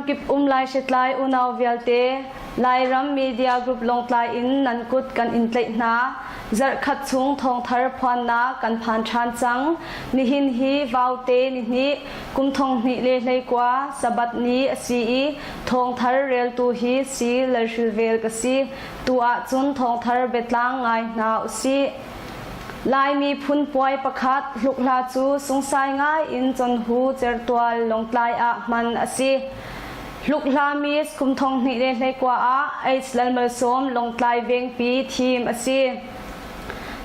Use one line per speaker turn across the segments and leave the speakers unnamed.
Ramkip um Laihritlai unau vialte, Lairam Media Group Lawngtlai in nan kut kan in tlaih hna. Zarhkhat chung thawngthar phuannak kan phan ṭhan cang. Nihin hi Vaute nihnih kum 2019 Sabbath ni a si i thawngthar reltu hi si Lalhrilvel ka si. Tu ahcun thawngthar biatlang ngai hna usih. Laimi phun puai pakhat hlukhla cu sungsai ngai in Conhu certual Lawngtlai ah hman a si. Hlukhla Miss kum 2019 ah H Lalmalsawm Lawngtlai Vengpi thim a si.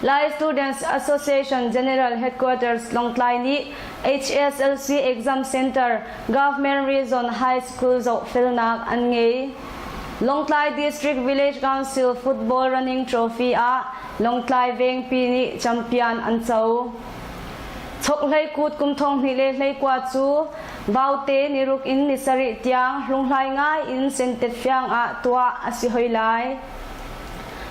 Lai Students Association General Headquarters Lawngtlai nih HSLC Exam Center Government Region High School zohfelnak an ngei. Lawngtlai District Village Council Football Running Trophy ah Lawngtlai Vengpi nih champion an co. Chokhlei kut kum 2019 cu Vaute niruk in ni sarih tiang hlunghlai ngai in Sentetfiang ah tuah a si hoi lai.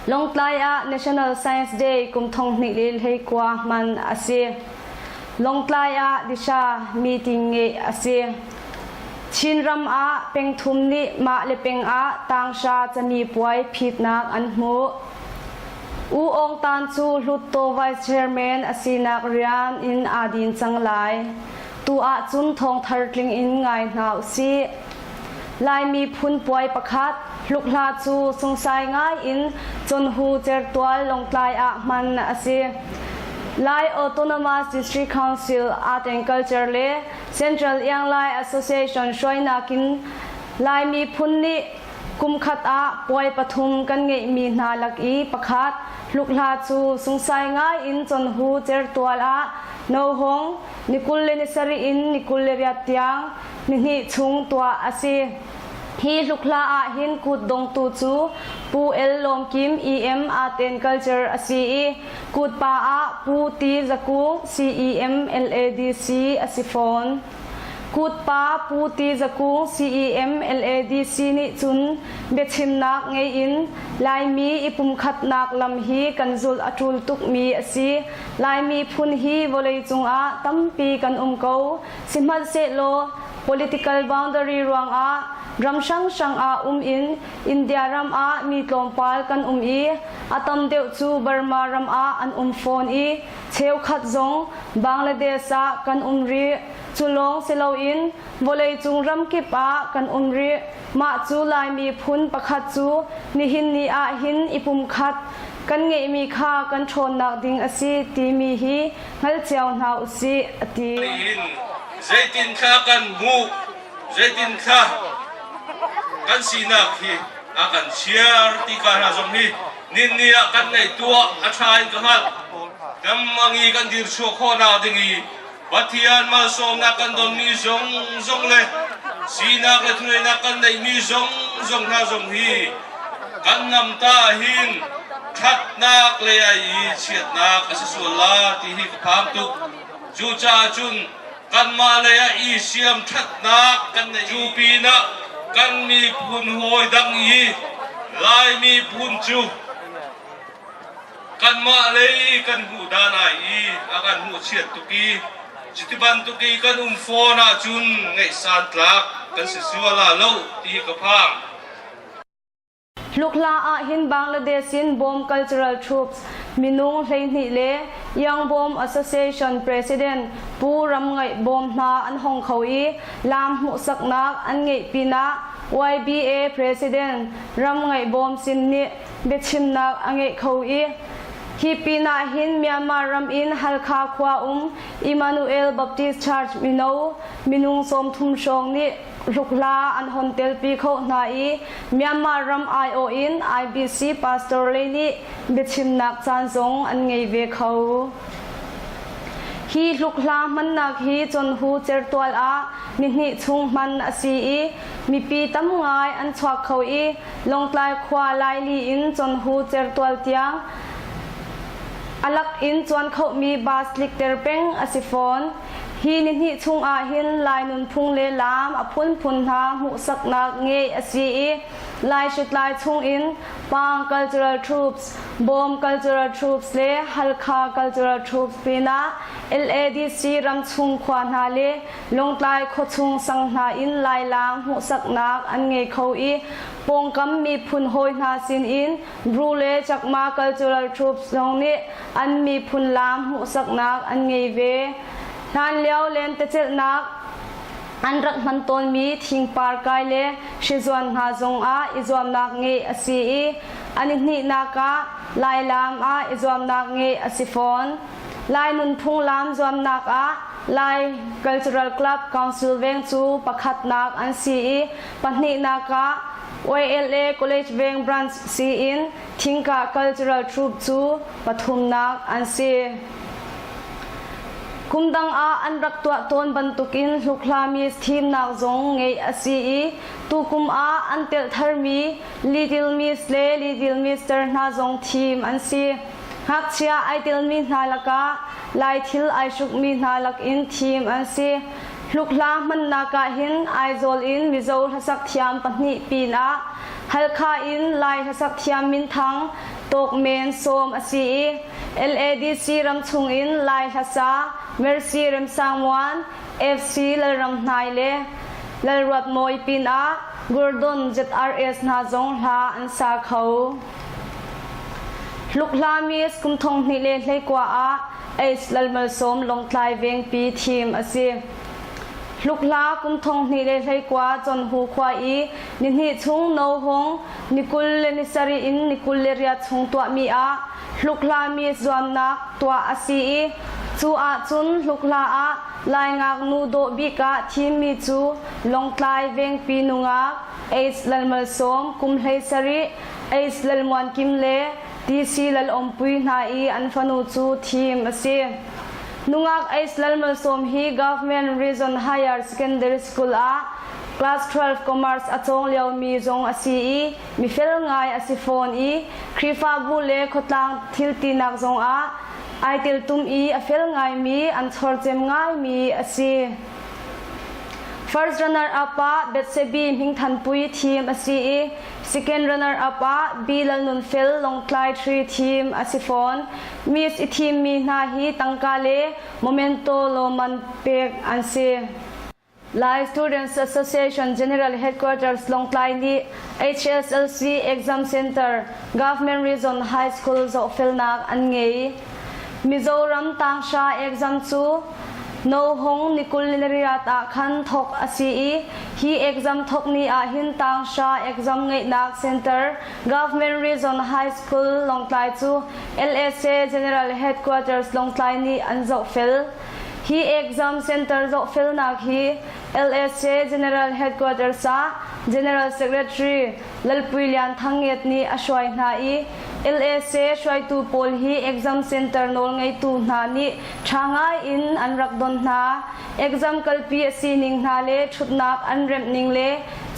Lawngtlai ah National Science Day kum 2019 hman a si. Lawngtlai ah Disha meeting ngeih a si. Chinram ah pengthum nih mah le peng ah tangsha camipuai phitnak an hmuh. U Aung Tan cu Hluttaw Vice Chairman a sinak rian in aa din cang lai. Tu ahcun thawngthar tling in ngai hna usih. Laimi phun puai pakhat hlukhla cu sungsai ngai in Conhu certual Lawngtlai ah hman a si. Lai Autonomous District Council Art and Culture le Central Iang Lai Association hruainak in Lai miphun nih kumkhat ah puai pathum kan ngeihmi hna lak i pakhat hlukhla cu sungsai ngai in Conhu certual ah Nohong ni 27 in ni 28 tiang nihnih chung tuah a si. Hi hlukhla ah hin kutdongtu cu Pu L. Lawm Kim EM Aten Culture a si i kutpa ah Pu T. Zakung CEM LADC a si fawn. Kutpa Pu T. Zakung CEM LADC nih cun biachimnak ngei in Laimi i pumkhatnak lam hi kan zulh a ṭul tukmi a si. Laimi phun hi vawleicung ah tampi kan um ko. Sihmanhsehlaw political boundary ruangah ram hranghrang ah um in India ram ah mi tlawmpal kan um i a tam deuh cu Burma ram ah an um fawn i cheukhat zong Bangladesh ah kan um rih. Cu lawng si loin vawleicung ramkip ah kan um rih. Mah cu Laimi phun pakhat cu nihin ni ah hin i pumkhat kan ngeihmi kha kan ṭhawnnak ding a si timi hi hngal cio hna usih a ti.
Nihin zeitin thla kan hmuh, zeitin thla kan sinak hi a kan chiar ti ka hna zong hi ninni ah kan ngaihtuah a ṭha in ka hngalh. Kan mangi kan dir chuah khawhnak ding i Pathian malsawmnak kan donmi zong zong le sinak le thuneinak kan neihmi zong zong hna zong hi kan namta hin ṭhatnak le ai i chiatnak a si sual la ti hi ka phang tuk. Cucaah cun kanmah lei ah i siam ṭhatnak kan neih cu pinah kan miphun hawi dang i Lai miphun cu Kanmah lei kan hmuh dan ai i a kan hmuhchiat tuk i cuti bantuk i kan um fawn ahcun ngaihsan tlak kan si sual ah lo ti ka phang.
Hlukhla ah hin Bangladesh in Bawm Cultural Troops minung 12 le Young Bawm Association President Pu Ram Ngaih Bawm hna an hong kho i lam hmuhsaknak an ngeih pinah YBA President Ram Ngaih Bawm sin nih biachimnak a ngeih kho i hi pinah hin Myanmar ram in Halkha khua um Emmanuel Baptist Church mino minung 30 hrawng nih hlukhla an hon telpi kho hna i Myanmar ram aiawh in IBC pastor lei nih biachimnak caan zong an ngei ve kho. Hi hlukhla hmannak hi Conhu certual ah nihnih chung hman a si i mipi tam ngai an chuak kho i Lawngtlai khua laili in Conhu certual tiang a lak in cuan khomi bus tlikter peng a si fawn. Hi nihnih chung ahhin Lai nunphung le laam a phunphun hna hmuhsaknak ngeih a si i Lai hritlai chung in Pang Cultural Troops, Bawm Cultural Troops le Halkha Cultural Troops pinah LADC ramchung khua hna le Lungtlai khuachung sang hna in Lailang hmuhsaknak an ngei kho i pawngkam miphun hawi hna sin in Bru le Chakma Cultural Troops zong nih an miphun laam hmuhsaknak an ngei ve. Hlanlio lentecelhnak an rak hman tawnmi thingpar kai le hrizuan hna zongah i zuamnak ngeih a si i an i hnihnak ah Lailaam ah i zuamnak ngeih a si fawn. Lai nunphung laam zuamnak ah Lai Cultural Club Council veng cu pakhatnak an si i pahnihnak ah YLA College Veng Branch siin Thingkah Cultural Troupe cu pathumnak an si. Kum dang ah an rak tuah tawn bantukin hlukhla Miss thimnak zong ngeih a si i tukum ah an telh tharmi Little Miss le Little Mister hna zong thim an si. Ngakchia ai telmi hna lakah Lai thil ai hrukmi hna lakin thim an si. Hlukhla hmannak ah hin Aizawl in Mizo hlasak thiam pahnih pinah Halkha in Lai hlasak thiam minthang Tawkmen sawm a si i LADC ramchung in Lai hlasa Mercy Remsangmuan, FC Lalramhnai le Lalruatmawi pinah Gordon ZRS hna zong hla an sa kho. Hlukhla Miss kum 2019 ah Ace Lalmalsawm Lawngtlai Vengpi thim a si. Hlukhla kum 2019 Conhu khua i nihnih chung nohung ni 27 in ni 28 chung tuahmi ah hlukhla mi zuamnak tuah a si i cu ahcun hlukhla ah Lai ngaknu dawh bik ah thimmi cu Lawngtlai Vengpi nungak Ace Lalmalsawm kum 17 Ace Lalmuankim le TC Lalawmpui hna i an fanu cu thim a si. Nungak Ace Lalmalsawm hi Government Region Higher Secondary School ah class 12 Commerce a cawng liomi zong a si i mifel ngai a si fawn i Khrihfabu le khuatlang thiltinak zongah ai teltum i a fel ngaimi an chorcem ngaimi a si. First runner up ah Betsebi Hmingthanpui thim a si i second runner up ah B Lalnunfel Lawngtlai Tree thim a si fawn. Miss i thimmi hna hi tangka le memento lawmman pek an si. Lai Students Association General Headquarters Lawngtlai nih HSLC Exam Center Government Region High School zohfelnak an ngei. Mizoram tangsha exam cu Nohong ni 28 ah khan thawk a si i hi exam thawk ni ah hin tangsha exam ngeihnak center Government Region High School Lawngtlai cu LSA General Headquarters Lawngtlai nih an zohfel. Hi exam center zohfelnak hi LSA General Headquarters ah General Secretary Lalpui Lian Thang Nget nih a hruai hna i LSA hruaitu pawl hi exam center nawlngeitu hna nih ṭha ngai in an rak don hna. Exam kalpi a sining hna le ṭhutnak an remh ning le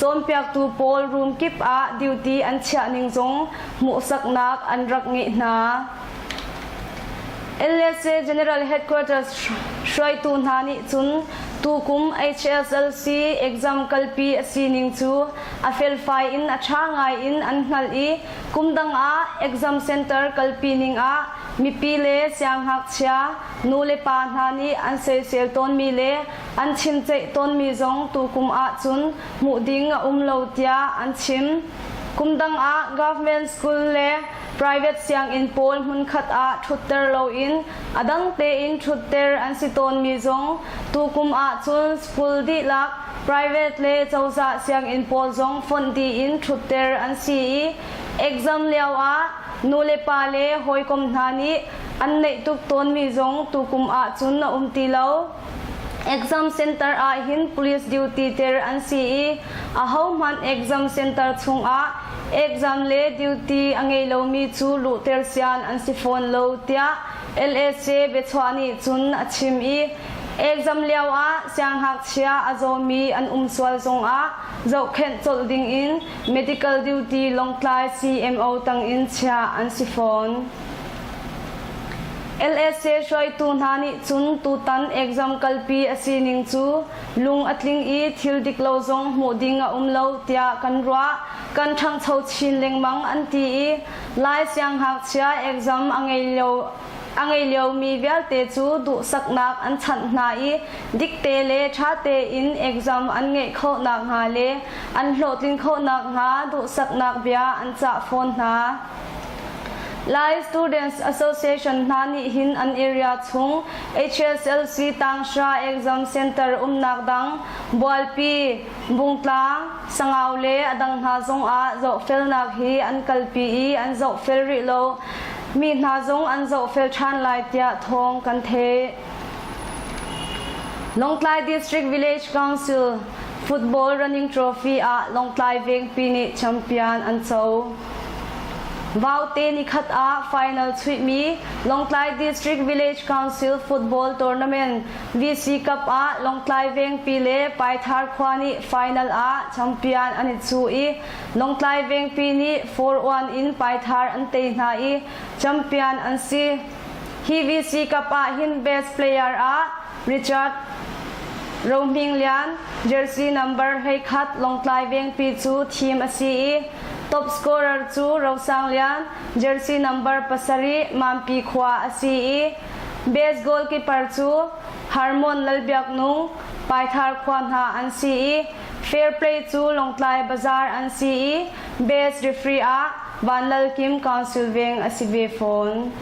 cawnpiaktu pawl room kip ah duty an chiah ning zong hmuhsaknak an rak ngeih hna. LSA General Headquarters hruaitu hna nih cun tukum HSLC exam kalpi a sining cu a felfai in a ṭha ngai in an hngalh i kum dang ah exam center kalpi ning ah mipi le siangngakchia nu le pa hna nih an soisel tawnmi le an chimceih tawnmi zong tukum ahcun hmuh ding a um lo tiah an chim. Kum dang ah government school le private sianginn pawl hmunkhat ah ṭhutter loin a dang tein ṭhutter an si tawnmi zong tukum ahcun school dihlak private le cozah sianginn pawl zong fonh dih in ṭhutter an si i exam lio ah nulepa le hawikom hna nih an neih tuk tawnmi zong tukum ahcun a um ti lo. Exam center ah hin police duty ter an si i ahohmanh exam center chungah exam le duty a ngei lomi cu luhter sian an si fawn lo tiah LSA biachuah nih cun a chim i exam lio ah siangngakchia a zawmi an um sual zongah zohkhenh colh dingin medical duty Lawngtlai CMO tangin chiah an si fawn. LSA hruaitu hna nih cun tutan exam kalpi a sining cu lung a tling i thil dik lo zong hmuh ding a um lo tiah kan ruah. Kan ṭhangcho chin lengmang an ti i Lai sianghngakchia exam a ngei lio a ngei liomi vialte cu duhsaknak an chanh hna i dikte le ṭha tein exam an ngeih khawh nakhnga le an hlawhtlin khawh nakhnga duhsaknak bia an cah fawn hna. Lai Students Association hna nih hin an area chung HSLC tanghra exam center umnak dang Bualpi, Bungtlang, Sangau le a dang hna zongah zohfelnak hi an kalpi i an zohfel rih lo mi hna zong an zohfel ṭhan lai tiah thawng kan theih. Lawngtlai District Village Council Football Running Trophy ah Lawngtlai Vengpi nih champion an co. Vaute nikhat ah final chuihmi Lawngtlai District Village Council Football Tournament VC Cup ah Lawngtlai Vengpi le Paithar khua nih final ah champion an i cuh i Lawngtlai Vengpi nih 4-1 in Paithar an tei hna i champion an si. Hi VC Cup ah hin best player ah Richard Rohming Lian, jersey number 11 Lawngtlai Vengpi cu thim a si i top scorer cu Rosang Lian, jersey number 7 Mampi khua a si i best goalkeeper cu Harmon Lalbiaknung, Paithar khua hna an si i fair play cu Lawngtlai Bazar an si i best referee ah Vanlal Kim Council Veng a si ve fawn.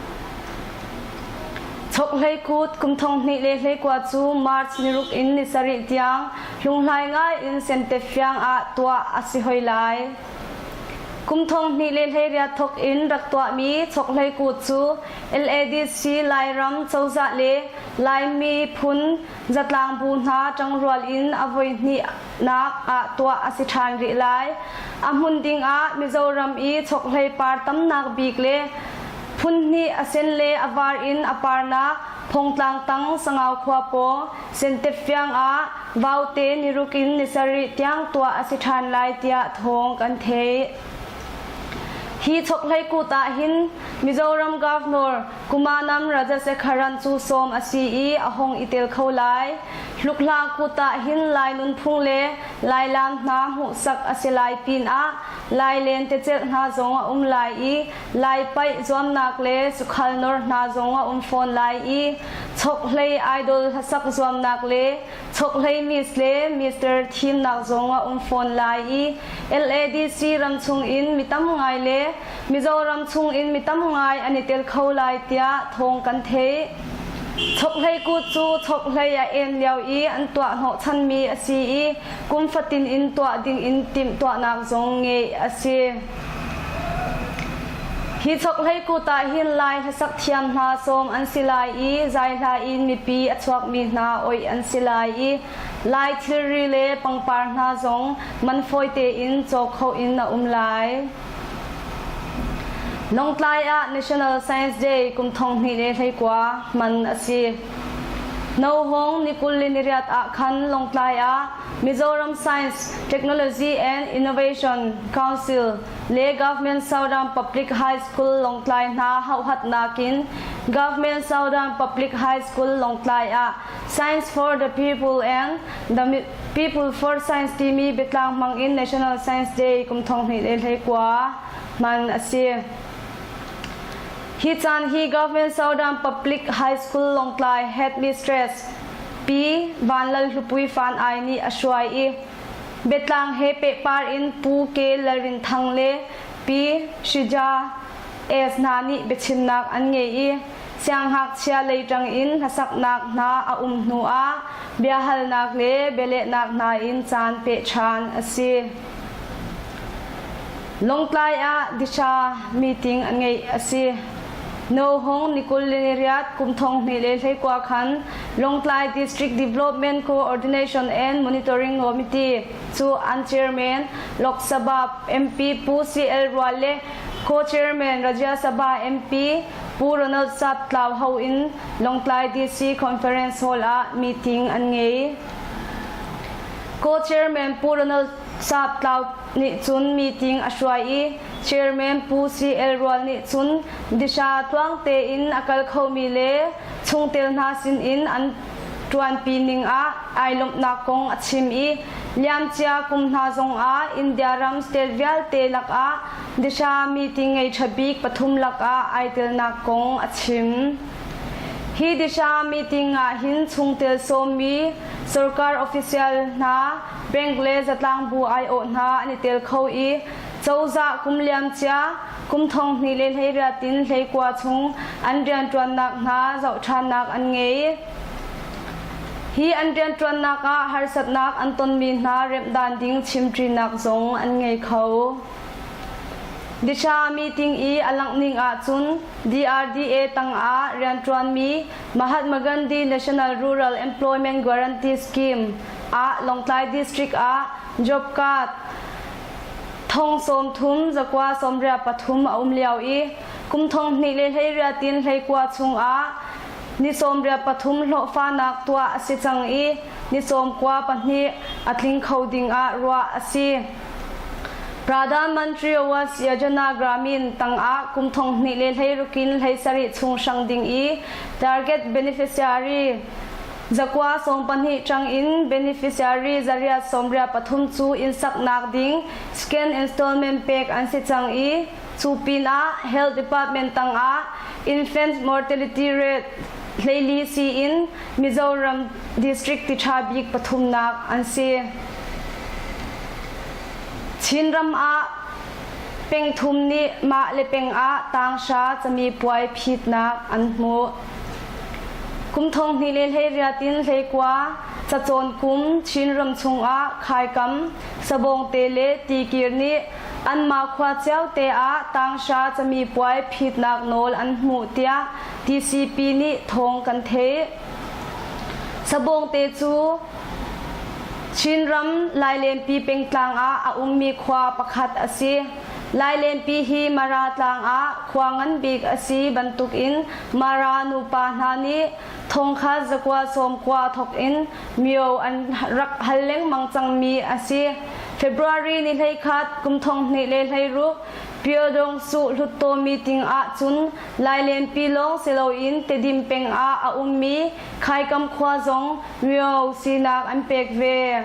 Chokhlei kut kum 2021 cu March niruk in ni sarih tiang hlunghlai ngai in Sentefiang ah tuah a si hoi lai. Kum 2018 thawk in rak tuahmi chokhlei kut cu LADC Lairam cozah le Laimi phun zatlang bu hna ṭangrual in a voihnihnak ah tuah a si ṭhan rih lai. A hmun ding ah Mizoram i chokhlei par tamnak bik le Phunhnih a sen le a var in a parnak Phongtlang tang Sangau khua pawng Sentefiang ah vaute niruk in ni sarih tiang tuah a si ṭhan lai tiah thawng kan theih. Hi chokhlei kut ah hin Mizoram Governor Kumanam Rajasekharan cu sawm a si i a hong i tel kho lai. Hlukhla kut ah hin Lai nunphung le Lailam hna hmuhsak a si lai pinah Lai lentecelh hna zong a um lai i Lai paih zuamnak le sukhal nor hna zong a um fawn lai i chokhlei idol hlasak zuamnak le chokhlei Miss le Mister thimnak zong a um fawn lai i LADC ram chung in mi tam ngai le Mizoram chung in mi tam ngai an i tel kho lai tiah thawng kan theih. Chokhlei kut cu chokhlei a en lio i an tuah hnawhchanmi a si i kum fatin in tuah ding in timhtuahnak zong ngeih a si. Hi chokhlei kut ah hin Lai hlasak thiam hna sawm an si lai i zai hla in mipi a chuakmi hna oih an si lai i Lai thilri le pangpar hna zong man fawi tein cawk kho in a um lai. Lawngtlai ah National Science Day kum 2019 hman a si. Nohong ni 20 le niriat ah khan Lawngtlai ah Mizoram Science, Technology and Innovation Council le Government Southern Public High School Lawngtlai hna hauhatnak in Government Southern Public High School Lawngtlai ah Science for the People and the People for Science timi biatlang hmang in National Science Day kum 2019 hman a si. Hi caan hi Government Southern Public High School Lawngtlai Headmistress Pi Vanlal Hlupui Fan Ai nih a hruai i biatlang he pehpar in Pu Ke Lalrin Thang le Pi Shija S hna nih biachimnak an ngei i sianghngakchia lei ṭang in hlasaknak hna a um hnu ah biahalnak le bialehnak hna in caan peh ṭhan a si. Lawngtlai ah Disha meeting a ngeih a si. Nohong ni 28 kum 2019 khan Lawngtlai District Development Coordination and Monitoring Committee cu an chairman Lok Sabha MP Pu CL Rual le co-chairman Rajya Sabha MP Pu Ronald Sap Tlau ho in Lawngtlai DC Conference Hall ah meeting an ngei. Co-chairman Pu Ronald Saptlau nih cun meeting a hruai i Chairman Pu CL Rual nih cun Disha tluang tein a kal khomi le chungtel hna sinin an ṭuanpi ning ah ai lawmhnak kong a chim i liamcia kum hna zongah India ram state vialte lakah Disha meeting ngei ṭha bik pathum lakah ai telnak kong a chim. Hi Disha meeting ah hin chungtel sawmmi sarkar official hna, bank le zatlang bu aiawh hna an i tel kho i cozah kum liamcia kum thong hnih le hleiriat in hleikua chung an rianṭuannak hna zohṭhannak an ngei. Hi an rianṭuannak ah harsatnak an tonmi hna remhdan ding chimṭinak zong an ngei kho. Disha meeting i a langh ning ahcun DRDA tangah rianṭuanmi Mahatma Gandhi National Rural Employment Guarantee Scheme ah Lawngtlai District ah job card thong 30 zakua 93 a um lio i kum thong hnih le hleiriat in hleikua chungah ni 93 hlawhfanak tuah a si cang i ni sawmkua pahnih a tling kho ding ah ruah a si. Pradhan Mantri Awas Yojana Gramin tangah kum thong hnih le hleiruk in hleisarih chung hrang ding i target beneficiary Zakua 12 ṭang in beneficiary zariat 93 cu inn saknak ding scan installment pek an si cang i cu pinah Health Department tangah infant mortality rate 14 si in Mizoram district ti ṭha bik pathumnak an si. Chinram ah pengthum nih mah le peng ah tanghra camipuai phitnak an hmuh. Kum thong hnih le hleiriat in hleikua cacawn kum Chinram chungah khaikam, sabawngte le tikir nih anmah khua cio te ah tanghra camipuai phitnak nawl an hmuh tiah TCP nih thawng kan theih. Sabawngte cu Chinram Lailenpi pengtlang ah a ummi khua pakhat a si. Lailenpi hi Mara tlang ah khua ngan bik a si bantukin Mara nupa hna nih thongkhat zakua sawmkua thawk in myo an rak hal lengmang cangmi a si. February ni 11 kum thong hnih le 16 Pyodong Suh Hluttaw meeting ah cun Lailenpi lawng si loin Tedim peng ah a ummi Khaikam khua zong myo sinak an pek ve.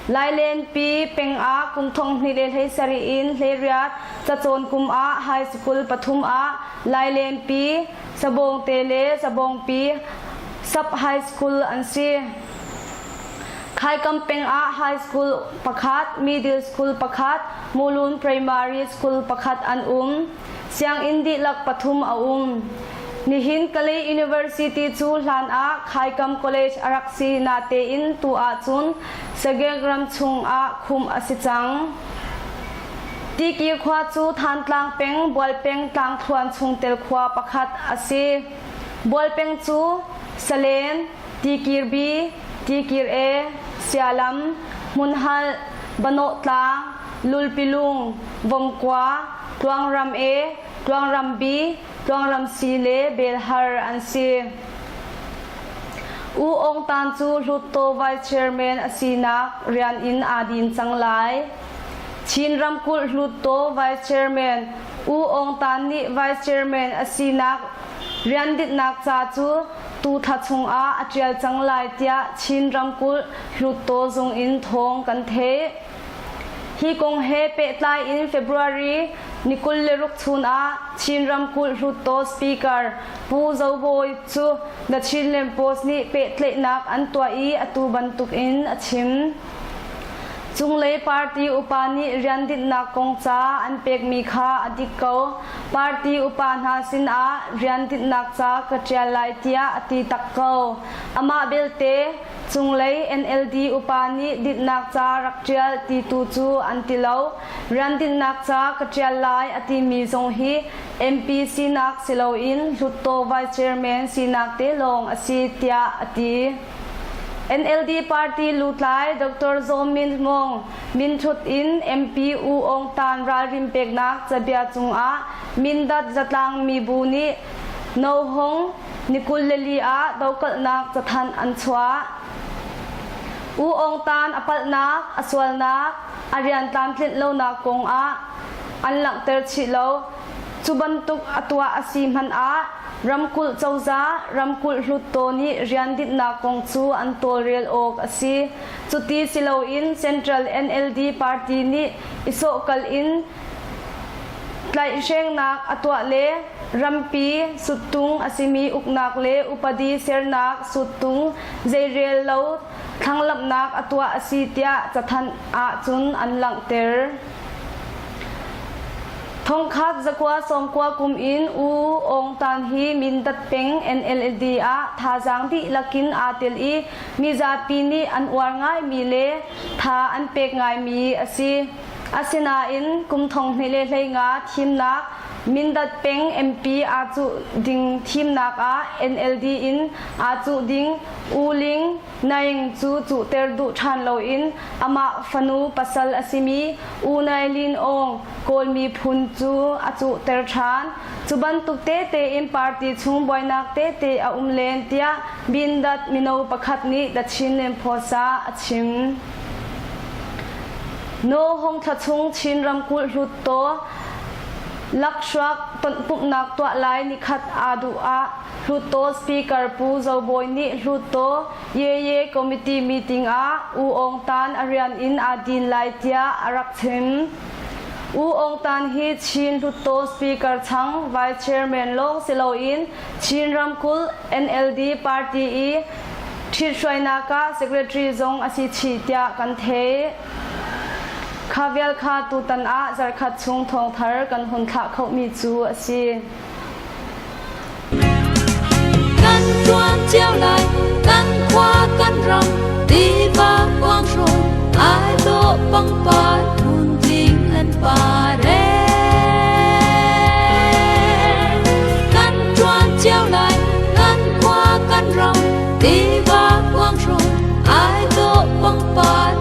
Lailenpi peng ah kum thong hnih le 17 in hleiriat cacawn kum ah high school pathum ah Lailenpi, Sabawngte le Sabawngpi sub high school an si. Khaikam peng ah high school pakhat, middle school pakhat, Mulun primary school pakhat an um. Sianginn dihlak pathum a um. Nihin Kalay University cu hlan ah Khaikam College a rak si natein tu ahcun Sagek ram chung ah khumh a si cang. Tikir khua cu Thantlang peng, Bualpeng tlangthluan chungtel khua pakhat a si. Bualpeng cu Salen, Tikir B, Tikir A, Sialam, Hmunhal, Banawh tlang, Lulpilung, Vomkua, Tluangram A, Tluangram B, Tluangram C le Belhar an si. U Aung Tan cu Hluttaw Vice Chairman a sinak rian in aa din cang lai. Chin ramkulh Hluttaw Vice Chairman U Aung Tan nih Vice Chairman a sinak rian dinhnak ca cu tu thla chungah a ṭial cang lai tiah Chin ramkulh Hluttaw zung in thawng kan theih. Hi kong he pehtlai in February ni 26 chun ah Chin ramkulh Hluttaw Speaker Pu Zo Bawi cu The Chinland Post nih pehtlaihnak an tuah i atu bantuk in a chim. Cunglei party upa nih rian dinhnak kong ca an pekmi kha a dik ko. Party upa hna sinah rian dinhnak ca ka ṭial lai tiah a ti tak ko. Amah belte Cunglei NLD upa nih dinhnak ca rak ṭial ti tu cu an ti lo. Rian dinhnak ca ka ṭial lai a timi zong hi MP sinak si loin Hluttaw Vice Chairman sinak te lawng a si tiah a ti. NLD party lutlai Dr. Zaw Min Hmung minthut in MP U Aung Tan ralrin peknak cabia cungah Mindat zatlang mibu nih No Hung ni 24 ah dokalhnak cathanh an chuah. U Aung Tan a palhnak, a sualnak, a rian tlamtlinh lonak kong ah an langhter chih lo. Cu bantuk a tuah a si hmanh ah ramkulh cozah, ramkulh hluttaw nih rian dinhnak kong cu an tawlrel awk a si. Cuti si loin Central NLD party nih i sawhkal in tlaihhrengnak a tuah le rampi suttung a simi uknak le upadi sernak suttung zeirel lo thlanglamhnak a tuah a si tiah cathanh ahcun an langhter. Thongkhat zakua sawmkua kum in U Aung Tan hi Mindat peng NLD ah thazaang dihlak in aa tel i mizapi nih an uar ngaimi le tha an pek ngaimi a si. Asinain kum 2015 thimnak Mindat peng MP aa cuh ding thimnak ah NLD in aa cuh ding U Ling Naing cu cuhter duh ṭhan loin amah fanu pasal a simi U Nai Lin Aung Kawl miphun cu a cuhter ṭhan. Cu bantuk tete in party chung buainak tete a um len tiah Mindat mino pakhat nih The Chinland Post ah a chim. No Hong thla chung Chin ramkulh Hluttaw lakhruak tonpumhnak tuah lai nikhat aa duh ah Hluttaw Speaker Pu Zo Bawi nih Hluttaw Yeye Committee meeting ah U Aung Tan a rian in aa din lai tiah a rak chim. U Aung Tan hi Chin Hluttaw Speaker chang Vice Chairman lawng si loin Chin ramkulh NLD party i ṭhithruainak ah secretary zong a si chih tiah kan theih. Kha vial kha tutan ah zarhkhat chung thawngthar kan hun thlah khomi cu a si.
Kan ṭuan cio lai, kan khua kan ram, tiva kuanghrawn, ai dawh pangpar phuntling an par ee. Kan ṭuan cio lai, kan khua kan ram, tiva kuanghrawn, ai dawh pangpar.